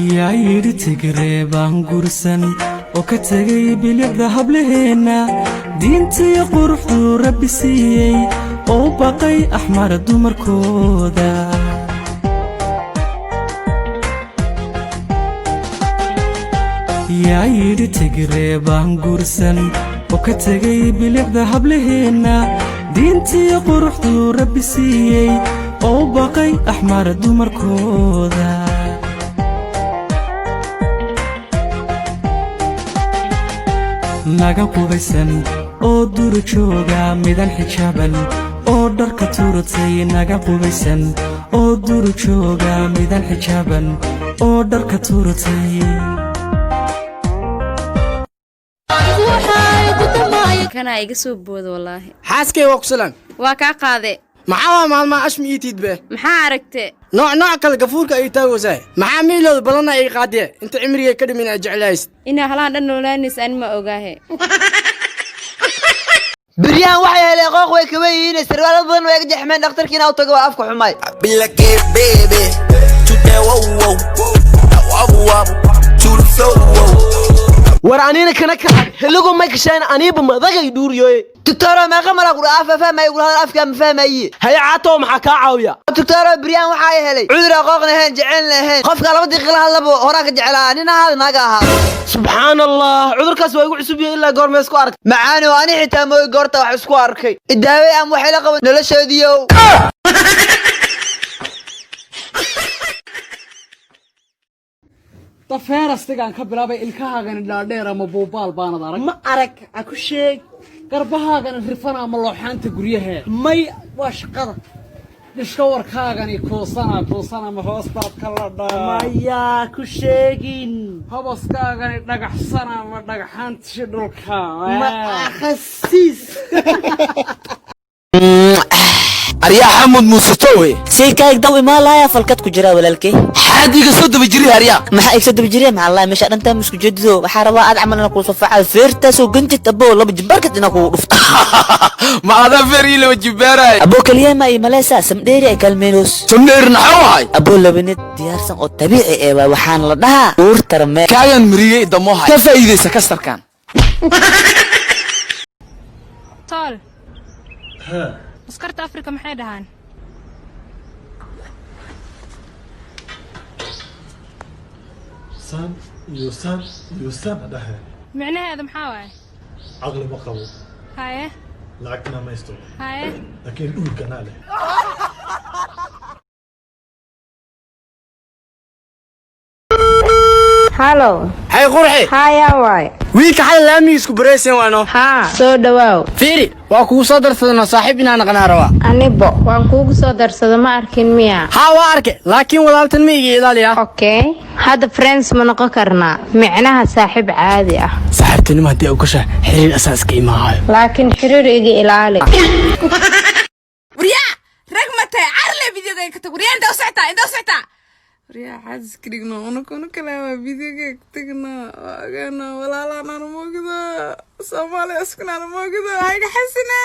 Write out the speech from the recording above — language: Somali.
Yaa yidhi Tigree baan guursan oo ka tegay bilicda hablaheenna, diintii quruxduu Rabbi siiyey oo u baqay Axmar dumarkooda? Yaa yidhi Tigree baan guursan oo ka tegay bilicda hablaheenna, diintii quruxduu Rabbi siiyey oo u baqay Axmar dumarkooda? Naga qubaysan oo duru jooga, midan xijaaban oo dharka tuuratay. Naga qubaysan oo duru jooga, midan xijaaban oo dharka tuuratay. Kanaa iga soo booda wallaahi. Xaaskay, waa ku salaan. Waa kaa qaade. Maxaa waa maalmaha ashmi iitiid be? Maxaa aragte? Nooc nooc kale gafuurka ay taagoosahay. Maxaa miilooda balana ay qaadee inta cimrigay ka dhimin aad jeclaysid? Inaa halaan dhan noolaanaysa ani ma ogaahe. Beryahan waxay heleen qooq way kawa yihiin, sarwaalo badan way ga jexmeen. Dhakhtarkiina u tago waa afka xumay. Be like, hey, baby, to that whoa whoa, wobble wobble to the floor. Whoa. War anina kana kaxag heligo may kasheen aniiba madagay dhuuriyoye. Doctor-o, meeqa mala ku afa fahmay ugu hadal afka ma fahmaye. Haye caato, maxaa kaa caawiya? Doctor-o, beryahan waxaa helay cudur aqoon ahayn, jecel lahayn. Qofka 2 daqiiqo la hadlabo horaa ka jecelaa, nin ahaada naaga ahaa. Subxaan Allah, cudurkaas waa igu cusub yahay. Ilaa goorma isku arag? Macaani oo ani xitaa mooy goorta wax isku arkay. Idaawey ama waxay la qaban noloshoodiiow. Dafeerastigaan ka bilaabay, ilkahaagani dhaadheer ama buubaal baanad arag? Ma arag, ha ku sheeg. Garbahaagani rifana ama looxaanta guryahee? May. Waa shaqada. Dhishkawarkaagani kuusana kuusana ma hoostaad ka ladhaa? Mayaa ku sheegin. Hoboskaagani dhagaxsana ma dhagaxaantishi dhulka? Ma akhasiis. Aryaa Xamud Muusetowe. Saykaag daw imaalaya, falkad ku jira walaalkay. Xaad iga soo daba jiri, aryaa? Maxaa igsa daba jireen? Maxaa laa meesha dhantaa misku jeedido? Waxaa rabaa aad camal inaa kuu soo facaal feertaasoo gantid, aboo, laba jimbaarkad inaa kugu dhufto. Ma adaa feer ii laba jibbaaraay? Aboo, kaliyaama iyo maleysa samdheeri ay kaalmeynos. Samdheeri naxa wahay? Aboo, labanid diyaarsan oo dabiici ee waa, waxaana la dhahaa uur tarmee. Kaagan miriyey damohay ka faa'iidaysa kastarkan. Tool askarta Afrika maxay dhahaan? San iyo san iyo san dhexe. Micnaheedu maxaa waaye? Caqli ma qabo. Haye. Lacagna ma haysto. Haye. Laakiin dhulkanaa leh. Halow. Hay qurxi. Haya waay. Wiilka xal laamiga isku baraysan waano. Haa, soo dhawaaw. Fiiri, waa kugu soo darsadano saaxiib inaan naqnaa rabaa. Anibo waan kuugu soo darsado, ma arkin miya? Haa, waa arke, laakiin walaaltan ma iga ilaaliya. Okay, hadda friends ma noqon karnaa? Micnaha saaxiib caadi ah. Saaxiibtinimo haddii u gasha xiriir asaaska imaahayo. Laakiin xiriir iga ilaali. Waryaa, rag ma tahay? Carle videoga ka tag. Waryaa, inta u socotaa, inta u socotaa? Waryaa, xaadis ka dhigno unaka kale videoga ka tagno agana walaalaan aan moogdo Soomaaliya iskunaan moogdo hayga xasine.